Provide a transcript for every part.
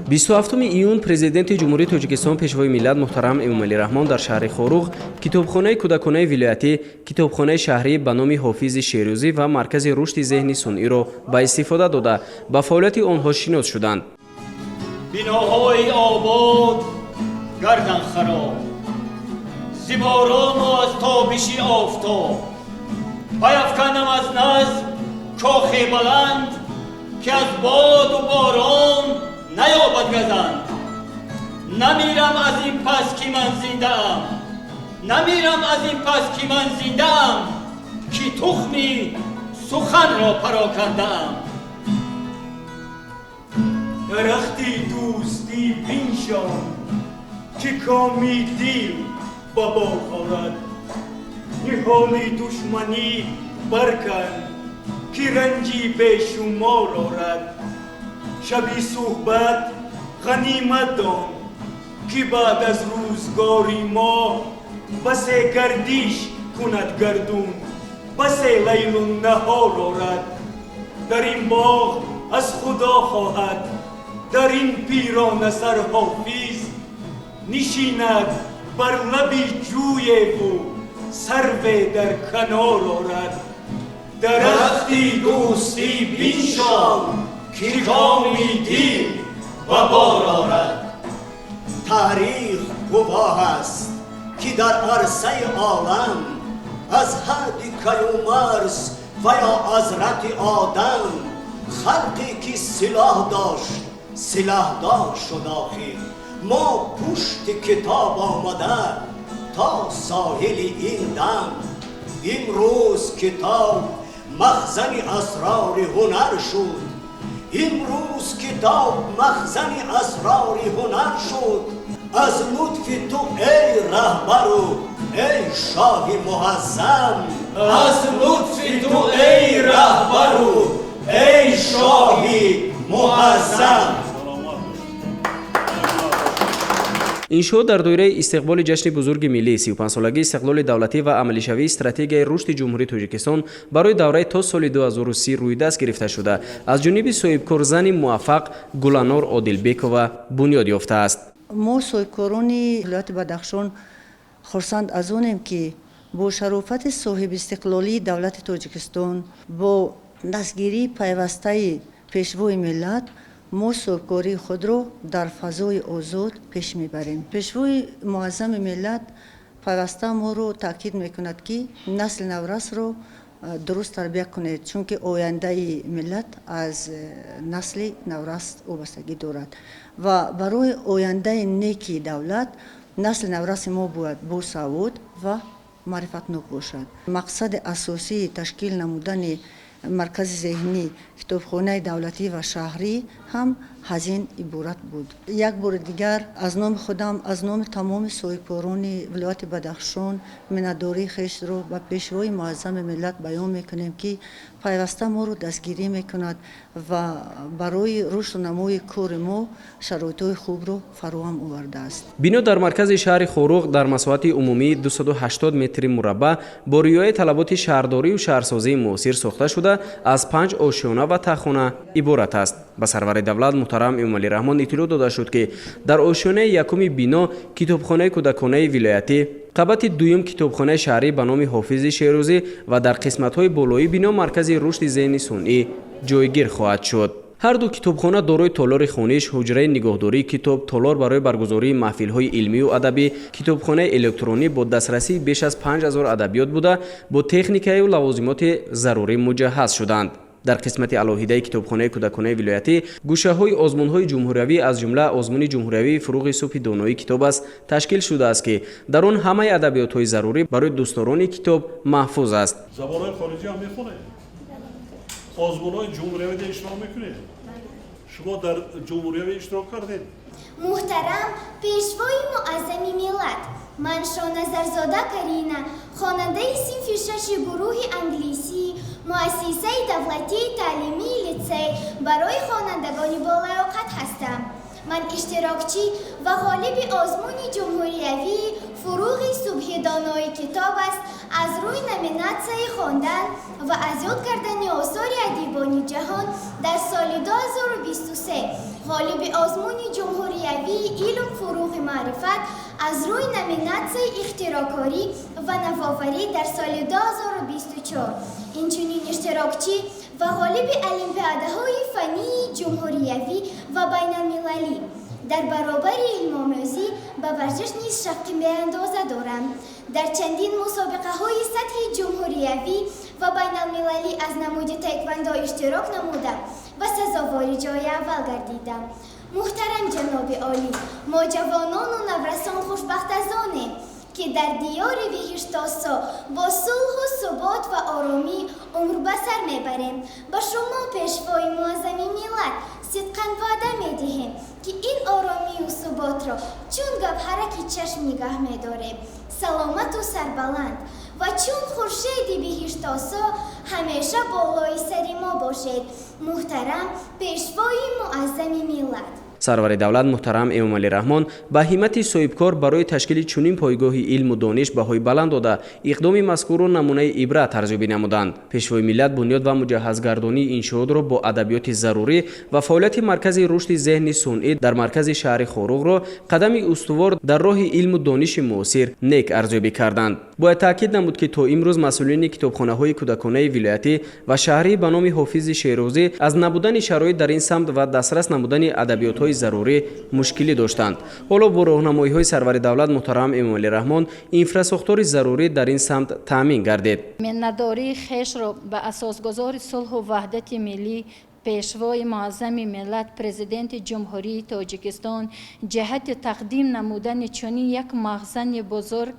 27 июн Президенти Ҷумҳурии Тоҷикистон, Пешвои миллат муҳтарам Эмомалӣ Раҳмон дар шаҳри Хоруғ китобхонаи кӯдаконаи вилоятӣ, китобхонаи шаҳрӣ ба номи Ҳофизи Шерӯзӣ ва маркази рушди зеҳни сунъиро ба истифода дода, ба фаъолияти онҳо шинос шуданд. Биноҳои обод гардан хароб зи борону аз тобиши офтоб. Паяфканам аз назм кохе баланд, ки аз боду борон наёбад газанд. Намирам аз ин пас, ки ман зиндаам, намирам аз ин пас, ки ман зиндаам, ки тухми суханро парокандаам. Дарахти дӯстӣ биншон, ки коми дил ба бор орад. Ниҳоли душманӣ баркан, ки ранҷи бешумор орад. Шаби суҳбат ғанимат дон, ки баъд аз рӯзгори мо басе гардиш кунад гардун, басе лайлу наҳор орад. Дар ин боғ аз Худо хоҳад, дар ин пиронасар ҳофиз нишинад бар лаби ҷӯеву сарве дар канор орад. Дарахти дӯстӣ биншон, ки коми дил ба бор орад. Таърих гувоҳ аст, ки дар арсаи олам аз ҳадди Каюмарс ва ё Ҳазрати Одам халқе ки силоҳ дошт, силоҳдор шуд. Охир мо пушти китоб омада то соҳили ин дам. Имрӯз китоб махзани асрори ҳунар шуд. Имрӯз китоб махзани асрори ҳунар шуд. Аз лутфи ту, эй раҳбару эй шоҳи муаззам. Аз лутфи ту, эй раҳбару эй шоҳи муаззам. Иншоот дар доираи истиқболи ҷашни бузурги миллӣ, 35-солагии истиқлоли давлатӣ ва амалишавии стратегияи рушди Ҷумҳурии Тоҷикистон барои давраи то соли 2030 рӯйдаст гирифта шуда, аз ҷониби соҳибкорзани муваффақ Гуланор Одилбекова бунёд ёфтааст. Мо, соҳибкорони вилояти Бадахшон, хурсанд аз онем, ки бо шарофати соҳибистиқлолии давлати Тоҷикистон, бо дастгирии пайвастаи Пешвои миллат, мо соҳибкории худро дар фазои озод пеш мебарем. Пешвои муаззами миллат пайваста моро таъкид мекунад, ки насли наврасро дуруст тарбия кунед, чунки ояндаи миллат аз насли наврас вобастагӣ дорад ва барои ояндаи неки давлат насли навраси мо бояд босавод ва маърифатнок бошад. Мақсади асосии ташкил намудани маркази зеҳнӣ, китобхонаи давлатӣ ва шаҳрӣ ҳам аз ин иборат буд. Як бори дигар аз номи худам, аз номи тамоми соҳибкорони вилояти Бадахшон миннатдории хешро ба Пешвои муаззами миллат баён мекунем, ки пайваста моро дастгирӣ мекунад ва барои рушду намои кори мо шароитҳои хубро фароҳам овардааст. Бино дар маркази шаҳри Хоруғ дар масоҳати умумии 280 метри мураббаъ бо риояи талаботи шаҳрдорию шаҳрсозии муосир сохта шуда, аз панҷ ошёна ва таххона иборат аст. Ба сарвари давлат муҳтарам Эмомалӣ Раҳмон иттилоъ дода шуд, ки дар ошёнаи якуми бино китобхонаи кӯдаконаи вилоятӣ, қабати дуюм китобхонаи шаҳрӣ ба номи Ҳофизи Шерӯзӣ ва дар қисматҳои болоии бино маркази рушди зеҳни сунъӣ ҷойгир хоҳад шуд. Ҳар ду китобхона дорои толори хониш, ҳуҷраи нигоҳдории китоб, толор барои баргузории маҳфилҳои илмию адабӣ, китобхонаи электронӣ бо дастрасии беш аз 5000 адабиёт буда, бо техникаю лавозимоти зарурӣ муҷаҳҳаз шуданд. Дар қисмати алоҳидаи китобхонаи кӯдаконаи вилоятӣ гӯшаҳои озмунҳои ҷумҳуриявӣ, аз ҷумла озмуни ҷумҳуриявии «Фуруғи субҳи доноӣ китоб аст» ташкил шудааст, ки дар он ҳамаи адабиётҳои зарурӣ барои дӯстдорони китоб маҳфуз аст. Забонҳои хориҷӣ ҳам мехонед? Озмунҳои ҷумҳуриявида иштирок мекунед? Шумо дар ҷумҳуриявӣ иштирок кардед? Муҳтарам Пешвои муаззами миллат, ман Шоназарзода Карина, хонандаи синфи шаши гурӯҳи англисӣ муассисаи давлатии таълимии литсей барои хонандагони болаёқат ҳастам. Ман иштирокчӣ ва ғолиби озмуни ҷумҳуриявии Фурӯғи субҳи донои китоб аст аз рӯи номинатсияи хондан ва аз ёд кардани осори адибони ҷаҳон дар соли 2023 ғолиби озмуни ҷумҳуриявии илм фурӯғи маърифат аз рӯи номинатсияи ихтироъкорӣ ва навоварӣ дар соли 2024, инчунин иштирокчӣ ва ғолиби олимпиадаҳои фаннии ҷумҳуриявӣ ва байналмилалӣ. Дар баробари илмомӯзӣ ба варзиш низ шавқи беандоза дорам. Дар чандин мусобиқаҳои сатҳи ҷумҳуриявӣ ва байналмилалӣ аз намуди таеквондо иштирок намуда ва сазовори ҷои аввал гардидам. Муҳтарам ҷаноби олӣ, мо ҷавонону наврасон хушбахт аз онем, ки дар диёри биҳиштосо бо сулҳу субот ва оромӣ умр ба сар мебарем. Ба шумо, пешвои муаззами миллат, сидқан ваъда медиҳем, ки ин оромию суботро чун гавҳараки чашм нигаҳ медорем. Саломату сарбаланд ва чун хуршеди биҳиштосо ҳамеша болои сари мо бошед. Муҳтарам пешвои муаззами миллат. Сарвари давлат муҳтарам Эмомалӣ Раҳмон ба ҳиммати соҳибкор барои ташкили чунин пойгоҳи илму дониш баҳои баланд дода, иқдоми мазкурро намунаи ибрат арзёбӣ намуданд. Пешвои миллат бунёд ва муҷаҳҳазгардонии иншоотро бо адабиёти зарурӣ ва фаъолияти маркази рушди зеҳни сунъӣ дар маркази шаҳри Хоруғро қадами устувор дар роҳи илму дониши муосир нек арзёбӣ карданд. Бояд таъкид намуд, ки то имрӯз масъулини китобхонаҳои кӯдаконаи вилоятӣ ва шаҳрӣ ба номи Ҳофизи Шерозӣ аз набудани шароит дар ин самт ва дастрас намудани адабиётҳои зарурӣ мушкилӣ доштанд. Ҳоло бо роҳнамоиҳои сарвари давлат муҳтарам Эмомалӣ Раҳмон инфрасохтори зарурӣ дар ин самт таъмин гардид. Миннатдории хешро ба асосгузори сулҳу ваҳдати миллӣ, пешвои муаззами миллат, президенти Ҷумҳурии Тоҷикистон ҷиҳати тақдим намудани чунин як махзани бузург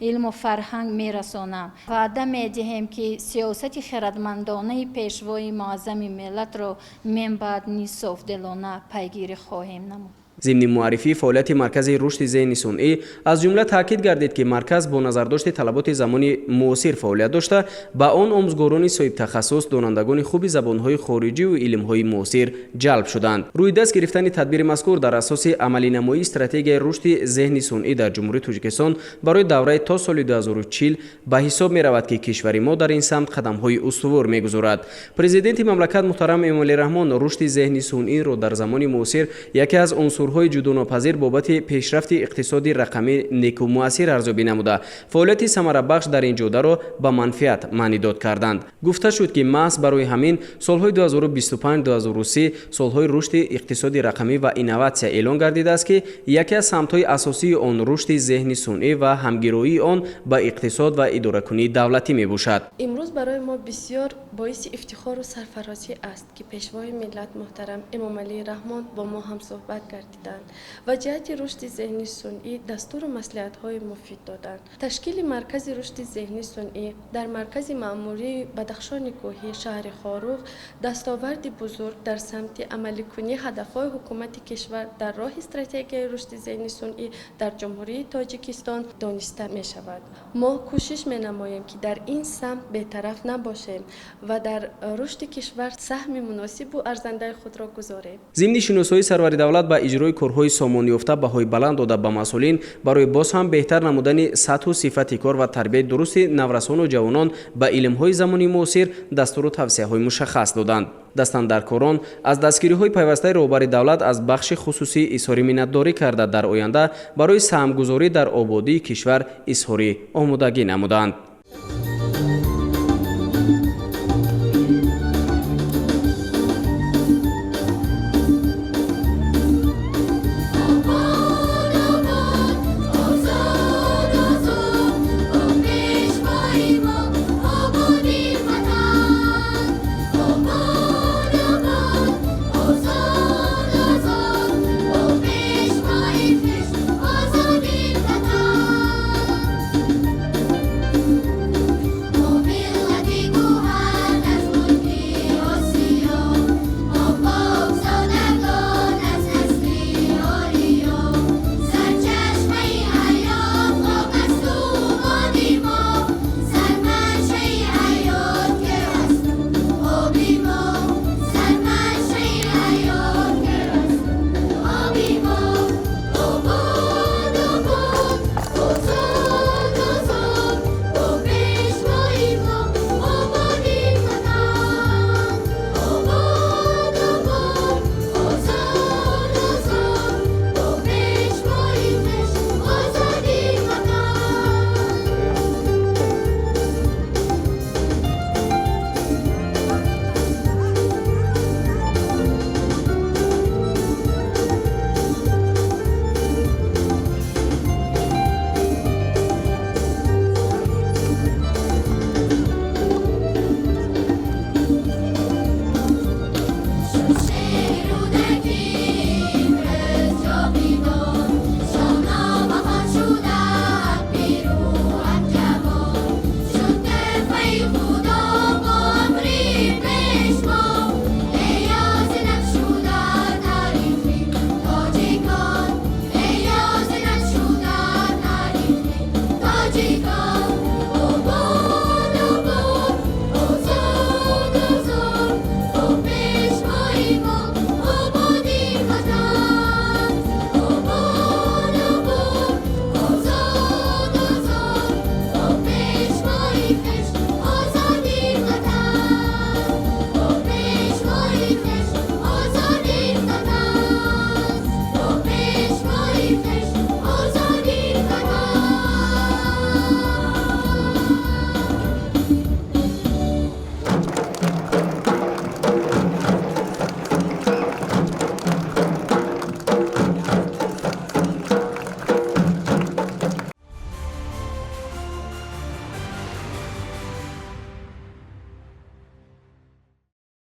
илму фарҳанг мерасонам. Ваъда медиҳем, ки сиёсати хирадмандонаи пешвои муаззами миллатро минбаъд низ софдилона пайгирӣ хоҳем намуд. Зимни муаррифии фаъолияти маркази рушди зеҳни сунъӣ аз ҷумла таъкид гардид, ки марказ бо назардошти талаботи замони муосир фаъолият дошта, ба он омӯзгорони соҳибтахассус, донандагони хуби забонҳои хориҷиву илмҳои муосир ҷалб шуданд. Рӯи даст гирифтани тадбири мазкур дар асоси амалинамоии стратегияи рушди зеҳни сунъӣ дар Ҷумҳурии Тоҷикистон барои давраи то соли 2040 ба ҳисоб меравад, ки кишвари мо дар ин самт қадамҳои устувор мегузорад. Президенти мамлакат муҳтарам Эмомалӣ Раҳмон рушди зеҳни сунъиро дар замони муосир яке аз унсурҳои ҷудонопазир бобати пешрафти иқтисоди рақамӣ неку муассир арзёбӣ намуда, фаъолияти самарабахш дар ин ҷодаро ба манфиат маънидод карданд. Гуфта шуд, ки маҳз барои ҳамин солҳои 2025-2030 солҳои рушди иқтисоди рақамӣ ва инноватсия эълон гардидааст, ки яке аз самтҳои асосии он рушди зеҳни сунъӣ ва ҳамгироии он ба иқтисод ва идоракунии давлатӣ мебошад. Имрӯз барои мо бисёр боиси ифтихору сарфарозӣ аст, ки пешвои миллат муҳтарам Эмомалӣ Раҳмон бо мо ҳамсӯҳбат гардиданд ва ҷиҳати рушди зеҳни сунъӣ дастуру маслиҳатҳои муфид доданд. Ташкили маркази рушди зеҳни сунъӣ дар маркази маъмурии Бадахшони кӯҳӣ шаҳри Хоруғ дастоварди бузург дар самти амаликунии ҳадафҳои ҳукумати кишвар дар роҳи стратегияи рушди зеҳни сунъӣ дар Ҷумҳурии Тоҷикистон дониста мешавад. Мо кӯшиш менамоем, ки дар ин самт бетараф набошем ва дар рушди кишвар саҳми муносибу арзандаи худро гузорем. Зимни шиносоии сарвари давлат ба иҷрои корҳои сомонёфта баҳои баланд дода, ба масъулин барои боз ҳам беҳтар намудани сатҳу сифати кор ва тарбияи дурусти наврасону ҷавонон ба илмҳои замони муосир дастуру тавсияҳои мушаххас доданд. Дастандаркорон аз дастгириҳои пайвастаи роҳбари давлат аз бахши хусусӣ изҳори миннатдорӣ карда, дар оянда барои саҳмгузорӣ дар ободии кишвар изҳори омодагӣ намуданд.